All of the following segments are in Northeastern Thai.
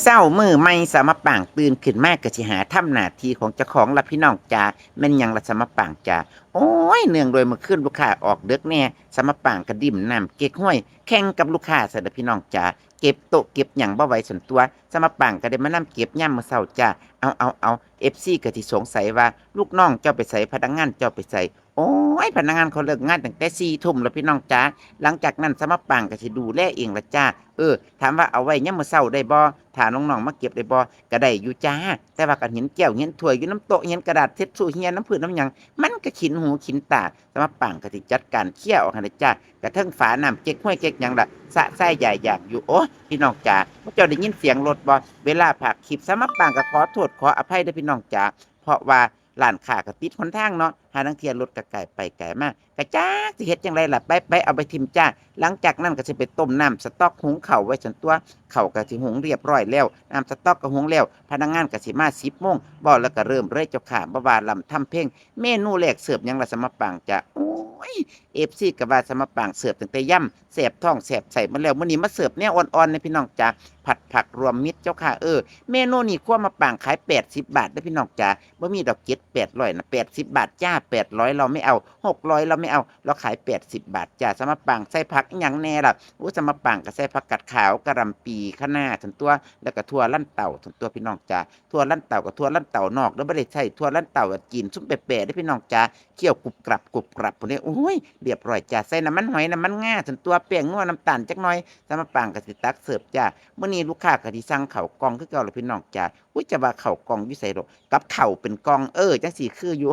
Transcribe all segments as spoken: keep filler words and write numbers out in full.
เช้ามื้อใหม่สาวมะปางตื่นขึ้นมาก็สิหาทำหน้าที่ของเจ้าของล่ะพี่น้องจ๋า แม่นหยังล่ะสาวมะปางจ๋า โอ้ย เนื่องโดยเมื่อคืนลูกค้าออกดึกแน่ สาวมะปางก็ดิ่มน้ำเก๊กฮวยแข่งกับลูกค้าซั้นล่ะพี่น้องจ๋า เก็บโต๊ะเก็บหยังบ่ไหวซั้นตั่ว สาวมะปางก็ได้มานำเก็บยามมื้อเช้าจ้า เอา เอา เอา เอฟซี ก็สิสงสัยว่าลูกน้องเจ้าไปไส พนักงานเจ้าไปไส โอ้ย พนักงานเขาเลิกงานตั้งแต่สี่ทุ่มแล้วพี่น้องจ๋า หลังจากนั้นสาวมะปางก็สิดูแลเองล่ะจ้า เออ ถามว่าเอาไว้ยามมื้อเช้าได้บ่ ถ้าน้องๆมาเก็บได้บ่ ก็ได้อยู่จ้า แต่ว่าคันเห็นแก้วเห็นถ้วยอยู่นำโต๊ะ เห็นกระดาษทิชชู่เหี่ยนำพื้นนำหยัง มันก็ขินหูขินตา สาวมะปางก็สิจัดการเคลียร์ออกให้ล่ะจ้า กระทั่งฝาน้ำเก๊กฮวยเก๊กหยังล่ะ สะสายยายอยากอยู่ โอ้ย พี่น้องจ๋า พวกเจ้าได้ยินเสียงรถบ่ เวลาพากคลิป สาวมะปางก็ขอโทษขออภัยเด้อพี่น้องจ๋า เพราะว่าร้านค้าก็ติดหนทางเนาะ ห่าลางเทื่อรถก็ไกลไปไกลมา ก็จักสิเฮ็ดจั่งใดล่ะ ไป ไป เอาไปถิ่มจ้า หลังจากนั้นก็สิไปต้มน้ำสต๊อกหุงข้าวไว้ซั้นตั่ว ข้าวก็สิหุงเรียบร้อยแล้ว น้ำสต๊อกก็หุงแล้ว พนักงานก็สิมาสิบโมง เว้าแล้วก็เริ่มเลยเจ้าค่ะ บ่ว่าลำทำเพลง เมนูแรกเสิร์ฟหยังล่ะสาวมะปางจ๋า โอ้ย เอฟซี ก็ว่าสาวมะปางเสิร์ฟตั้งแต่ยำ แสบท้องแสบไส้มาแล้ว มื้อนี้มาเสิร์ฟแนวอ่อนๆ นะพี่น้องจ๋า ผัดผักรวมมิตรเจ้าค่ะ เออ เมนูนี้ครัวมะปางขายแปดสิบบาทเด้อพี่น้องจ๋า บ่มีดอกเจ็ดแปดร้อยนะ แปดสิบบาทจ้า แปดร้อยเราไม่เอา หกร้อยเราไม่เอา เราขายแปดสิบบาทจ้า สาวมะปางใส่ผักอิหยังแน่ล่ะ โอ้ สาวมะปางก็ใส่ผักกาดขาว กะหล่ำปี คะน้าซั้นตั่ว แล้วก็ถั่วลันเตาซั้นตั่วพี่น้องจ๋า ถั่วลันเตากับถั่วลันเตานอกเด้อ บ่ได้ใช้ถั่วลันเตาจีนซุ่มแปะๆเด้อพี่น้องจ๋า เคี่ยวกรุบกรับกรุบกรับพุ้นเด้ โอ้ย เรียบร้อยจ้า ใส่น้ำมันหอยน้ำมันงาซั้นตั่ว แป้งนัวน้ำตาลจักหน่อย สาวมะปางก็สิตักเสิร์ฟจ้า มื้อนี้ลูกค้าก็สิสั่งข้าวกล่องคือเก่าล่ะพี่น้องจ๋า อุ๊ย จะว่าข้าวกล่องอยู่ไสดอก กับข้าวเป็นกล่อง เออ จั่งซี้คืออยู่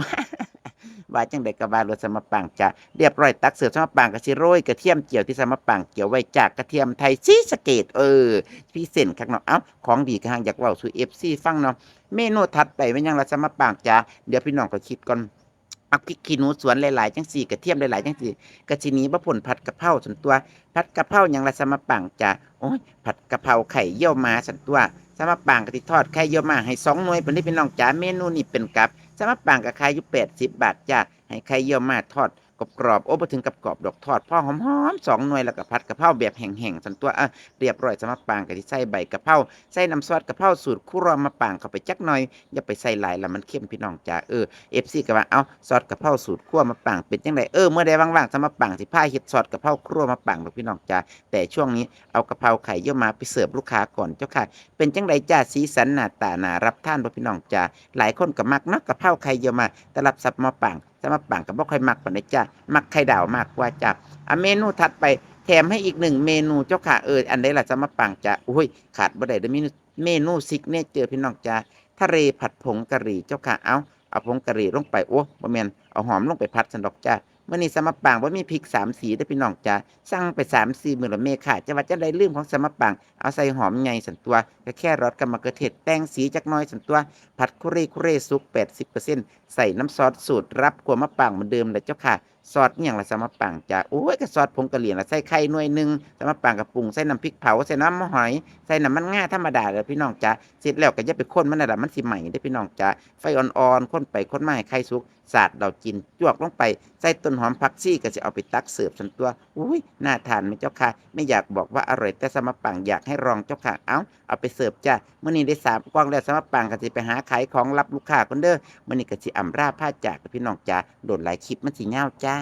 ว่าจั่งใดก็ว่าโลดสาวมะปางจ้า เรียบร้อยตักเสิร์ฟ สาวมะปางก็สิโรยกระเทียมเจียวที่สาวมะปางเจียวไว้จากกระเทียมไทยศรีสะเกษ เออ พรีเซนต์คักเนาะ เอ้า ของดีก็ห่างอยากเว้าสู่ เอฟซี ฟังเนาะ เมนูถัดไปแม่นหยังล่ะสาวมะปางจ๋า เดี๋ยวพี่น้องก็คิดก่อน เอาพริกขี้หนูสวนหลายๆจั่งซี้ กระเทียมหลายๆจั่งซี้ ก็สิหนีบ่พ้นผัดกะเพราซั้นตั่ว ผัดกะเพราหยังล่ะสาวมะปางจ๋า โอ้ย ผัดกะเพราไข่เยี่ยวม้าซั้นตั่ว สาวมะปางก็สิทอดไข่เยี่ยวม้าให้สองหน่วยพุ้นเด้อพี่น้องจ๋า เมนูนี้เป็นกับ สาวมะปางก็ขายอยู่แปดสิบบาทจ้า ให้ไข่เยี่ยวม้าทอดกรอบๆ โอ้ บ่ถึงกับกรอบดอก ทอดพอหอมๆ สองหน่วย แล้วก็ผัดกะเพราแบบแห้งๆซั้นตั่ว อ่ะ เรียบร้อย สาวมะปางก็สิใส่ใบกะเพรา ใส่น้ำซอสกะเพราสูตรครัวมะปางเข้าไปจักหน่อย อย่าไปใส่หลายละมันเค็มพี่น้องจ๋า เออ เอฟซี ก็ว่า เอ้า ซอสกะเพราสูตรครัวมะปางเป็นจั่งใด เออ มื้อใดว่างๆ สาวมะปางสิพาเฮ็ดซอสกะเพราครัวมะปางดอกพี่น้องจ๋า แต่ช่วงนี้เอากะเพราไข่เยี่ยวม้าไปเสิร์ฟลูกค้าก่อนเจ้าค่ะ เป็นจั่งใดจ้า สีสันหน้าตาน่ารับทานบ่พี่น้องจ๋า หลายคนก็มักเนาะ กะเพราไข่เยี่ยวม้า แต่รับสาวมะปาง สาวมะปางก็บ่ค่อยมักปานใดจ้า มักไข่ดาวมากกว่าจ้า อ่ะ เมนูถัดไป แถมให้อีกหนึ่งเมนูเจ้าค่ะ เออ อันใดล่ะสาวมะปางจ๋า โอ้ย ขาดบ่ได้เด้อ เมนู เมนูซิกเนเจอร์พี่น้องจ๋า ทะเลผัดผงกะหรี่เจ้าค่ะ เอ้า เอาผงกะหรี่ลงไป โอ้ บ่แม่น เอาหอมลงไปผัดซั้นดอกจ้า มื้อนี้สาวมะปางบ่มีพริกสามสีเด้อพี่น้องจ๋า สั่งไปสามสี่มื้อแล้วแม่ค้า จะว่าจั่งใดลืมของสาวมะปาง เอาใส่หอมใหญ่ซั้นตั่ว กับแครอทกับมะเขือเทศ แต่งสีจักหน่อยซั้นตั่ว ผัดคุเร่คุเร่สุกแปดสิบเปอร์เซ็นต์ ใส่น้ำซอสสูตรลับครัวมะปางเหมือนเดิมเลยเจ้าค่ะ ซอสอิหยังล่ะสาวมะปางจ๋า โอ้ย ก็ซอสผงกะหรี่ล่ะ ใส่ไข่หน่วยหนึ่ง สาวมะปางก็ปรุง ใส่น้ำพริกเผา ใส่น้ำมันหอย ใส่น้ำมันงาธรรมดาแหละพี่น้องจ๋า เสร็จแล้วก็อย่าไปคนมันนั่นล่ะ มันสิไหม้เด้อพี่น้องจ๋า ไฟอ่อนๆ คนไปคนมาให้ไข่สุก สาดดอกจีนจวกลงไป ใส่ต้นหอมผักชีก็สิเอาไปตักเสิร์ฟซั้นตั่ว อุ๊ย น่าทานไหมเจ้าค่ะ ไม่อยากบอกว่าอร่อย แต่สาวมะปางอยากให้ลองเจ้าค่ะ เอ้า เอาไปเสิร์ฟจ้า มื้อนี้ได้สามกล่องแล้ว สาวมะปางก็สิไปหาขายของรับลูกค้าก่อนเด้อ มื้อนี้ก็สิอำลาพาจากพี่น้องจ๋า โดนหลายคลิปมันสิยาวจ้า